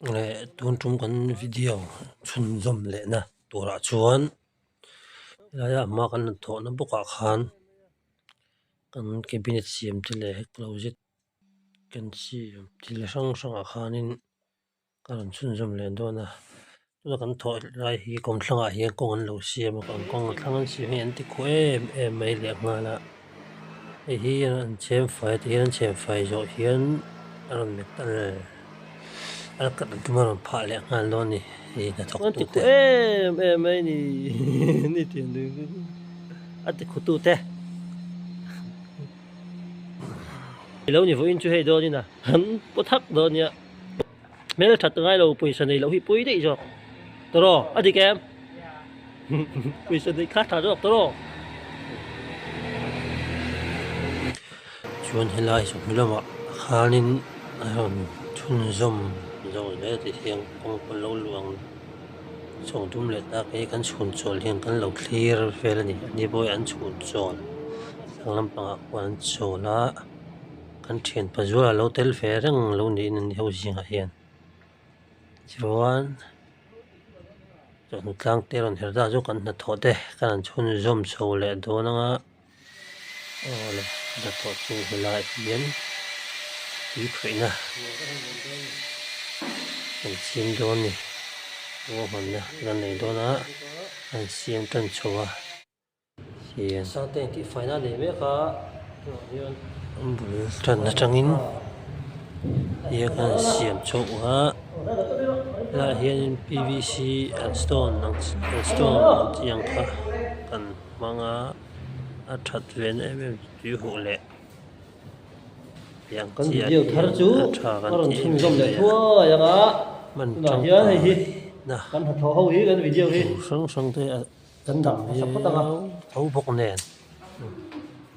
Leh tun tum kan video chhunzawm lehna turah chuan helaia hma kan rawn thawhna bawkah khan kan cabinet siam te leh closet kan siam thil hrang hrangah khanin ka rawn chhunzawm leh dawn a tuna kan thawh lai hi kawmthlangah hian kawng an lo siam a kawng thlang an siam hi an ti khuh em em mai leh nghal a hei hi an chhem fai a tihian an chhem fai zawh hian a rawn metal a cut an tum a rawn phah leh nghal dawn a ni hei hnathawk an ti tute. khuh em em mai ni ni tiang a ti khuh tute ilo ni vawiin chu hei dawnin a an paw thak dawn nia. Hmel that ngai lo pawisa nei loh hi pawi daih zawk tawraw a dik em pawisa neih kha tha zawk tawraw. Chuan helai chawhnu lamah khanin a rawn chhunzawm zo hle tih hian kawng pawh lo luang chhawng dum leh tak hi kan chhun chawl hian kan lo thlir vel a ni ani pawh hi an chhun chawl thlang lampangah khuan an chawl a. Kan thian pazuala lo tel ve reng lo niin an ni ho zingah hian chuan chawhnu tlang te rawn her ta chu kan hnathawh te kan han chhunzawm chho leh dawn anga awle hnathawh chu helaiah hian tui khawihna kan siam dawn a ni ruahmanna kan nei dawn a an siam tan chho a. Hian Sangte in tihfaina a nei mek a tunah hian an bul tan atangin hian an siam chauh a helaiah hianin PVC an stone ang an stone ang chi ang kha kan hmang a a that ve na em em tui huh leh piang Kan chi ah video thar hian chu a tha a kan rawn ti em chhunzawm em leh mai a thuai ang a hman tunah hian hei hi tangkaina kan hnathawh ho hi kan video hi tur hrang hrang te a. Kan dah hmasa phawt ang a. Tho bawk nen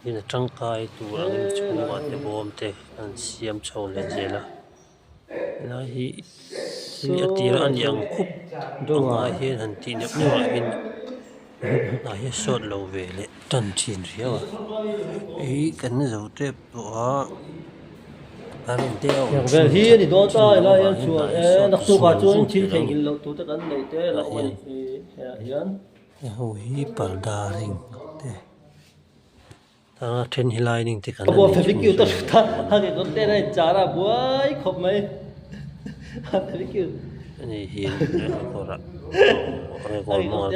in a tangkai tur angin chhungah te bawm te an siam chho leh zel a helai hi thil a tir a ni ang khup angah hian han tih neuh neuh ah hian hnah hi a sawt lo ve leh tan thin riau a hei kan zo tep tawh a. Tiang vel hi a ni dawn ta helai hian chuan e naktukah chuan thil theihnghilh loh tur te kan neih te a lo awm a ni heah hian. Ho hi parda ring te tana then hi lining te kan la nei chhung zui a ni hi record ah record hmanga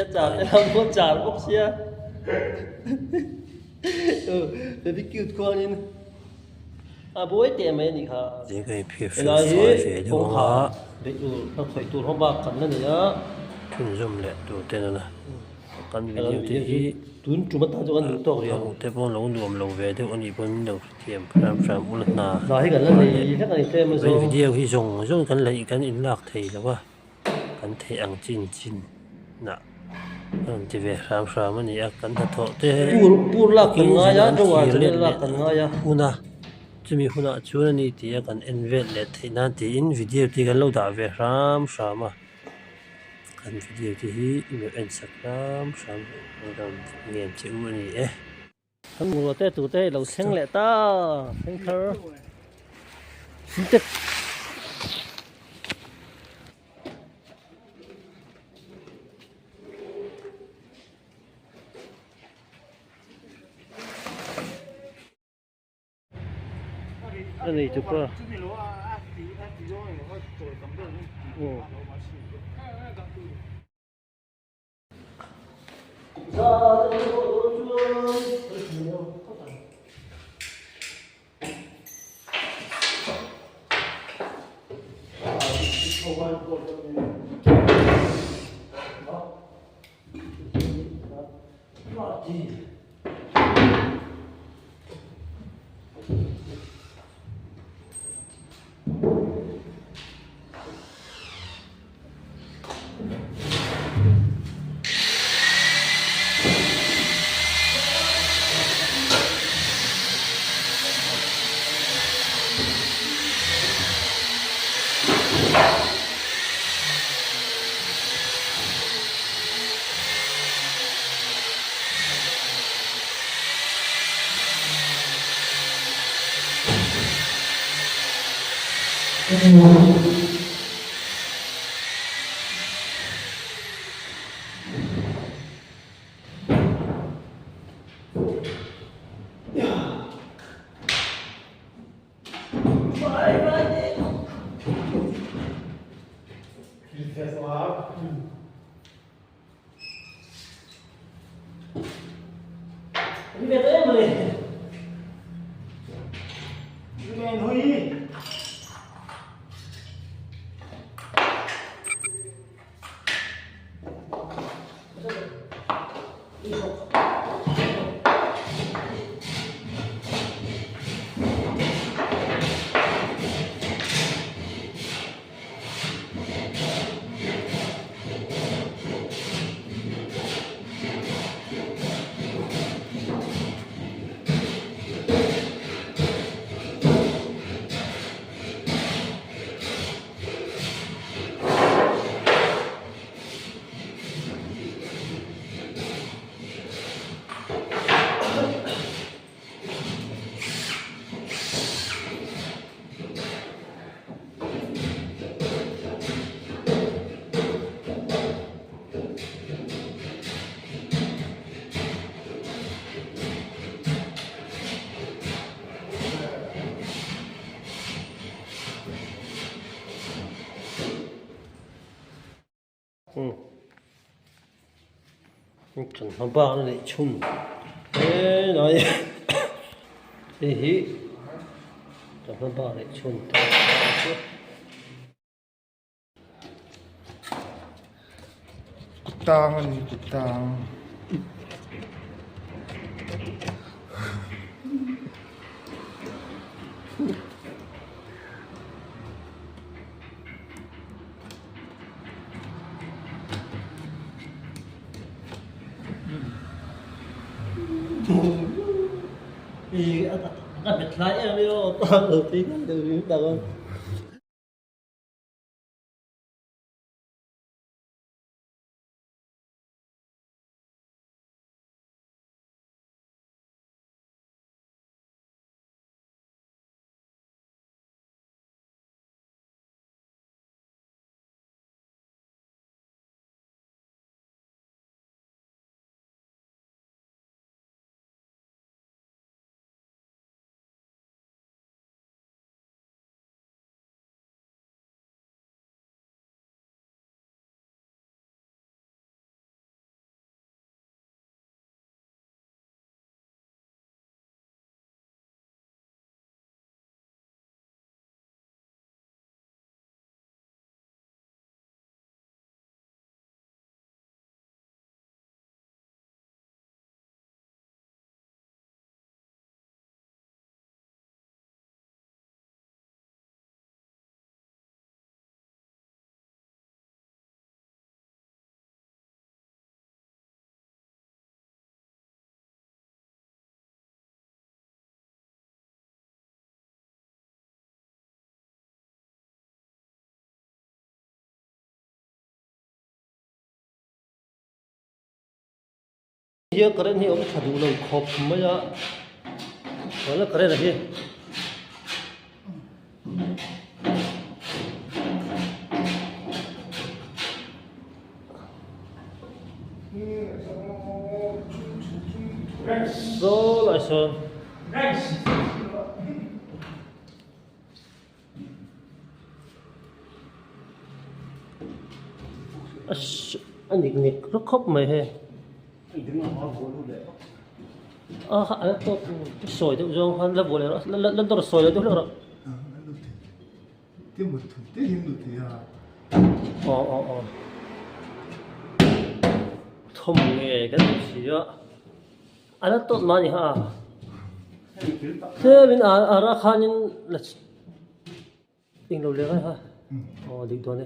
A buai teh mai a nih kha. Zing ka inphir fel Helai hi fai ve deuh ang a. kawngkhar beih tur ka khawih tur ho bak kan la nei a. Chhunzawm leh tur ten a la. Kan Kan video te hi tun tum atan chuan kan duh tawk riau. A hmuh te pawh lo nuam lo ve deuh a nih pawn min lo hrethiam hram hram ula hna. Hna hi kan la nei hlek a ni tlem a zawng. Video hi zawng zawng kan la kan inlak thei lo a. Kan theih ang chin chin nah a rawn ti ve hram hram a ni a, kan hnathawh te Pur pur lak kan in ngai a an dawhah thlir channel let lak leh kan ngai a. hun a, chumi hunah chuan a ni tih a kan en vel leh theih nan tiin video te kan lo dah ve hram hram a, kan video te hi i lo en sak hram hram rawn ngen che u a ni e. Kan ngurah te tur te hei lo thleng leh ta thleng thar te. A nei tupa. Kan hma bak na neih chhun helai hei hi kan hma bak neih chhun te chu. Kutang a ni kutang. Ka hmet hlai em i aw tang lo ti kan deuh ringawt tak a. Hia current hi a awm tha duh lo khawp mai a chuan a current a hi saw lai sawn. A nik nek rawk khawp mai hei a a tawp sawi deuh zawng khan la buai la la dawr sawi deuh hlek rawh aw aw aw thawm nge kan hmu si a a la tawp mah a ni ha tlemin a a khanin la. Englo leh ngai kha aw dik dawn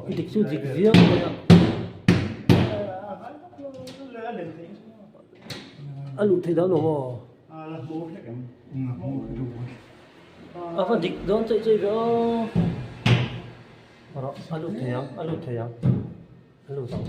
e dik chu dik viau mai a a luh theih dan awm aw a va dik dawn cheih cheih ve aw rawh a lut thei ang a lut thei ang a lut ang.